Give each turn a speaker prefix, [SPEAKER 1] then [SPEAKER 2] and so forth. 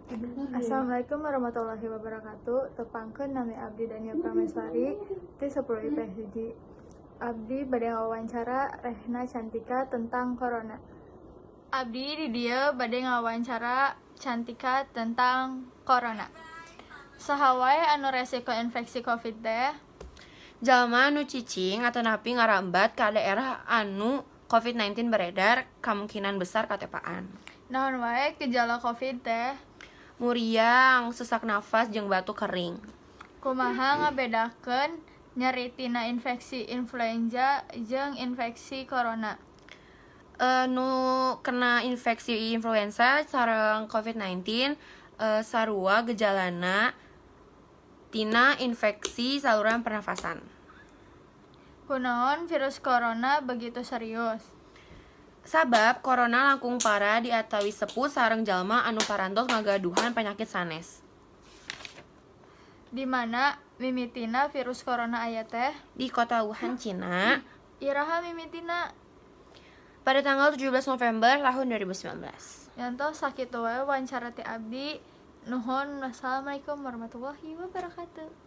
[SPEAKER 1] Assalamualaikum warahmatullahi wabarakatuh. Tepangkeun, nami abdi Dania Prameswari ti 10 IPS 1. Abdi bade ngawawancara Rehna Cantika tentang corona. Abdi di dieu bade ngawawancara Cantika tentang corona. Saha wae anu resiko infeksi COVID teh?
[SPEAKER 2] Jalma anu cicing atanapi ngarambat ka daerah anu COVID-19 beredar kemungkinan besar katepaan.
[SPEAKER 1] Naon wae gejala COVID teh?
[SPEAKER 2] Muriang, sesak nafas, jeung batuk kering.
[SPEAKER 1] Kumaha ngabedakeun nyeri tina infeksi influenza jeung infeksi corona?
[SPEAKER 2] Nu kena infeksi influenza sareng COVID-19 sarua gejalana tina infeksi saluran pernafasan.
[SPEAKER 1] Kunaon virus corona begitu serius?
[SPEAKER 2] Sabab corona langkung parah diatawis sepuh sareng jalma anu parantos ngagaduhan penyakit sanes.
[SPEAKER 1] Di mana mimitina virus corona aya teh?
[SPEAKER 2] Di kota Wuhan, Cina.
[SPEAKER 1] Iraha mimitina?
[SPEAKER 2] Pada tanggal 17 November tahun 2019.
[SPEAKER 1] Nya, tos sakitu wae wawancara ti abdi. Nuhun, wassalamualaikum warahmatullahi wabarakatuh.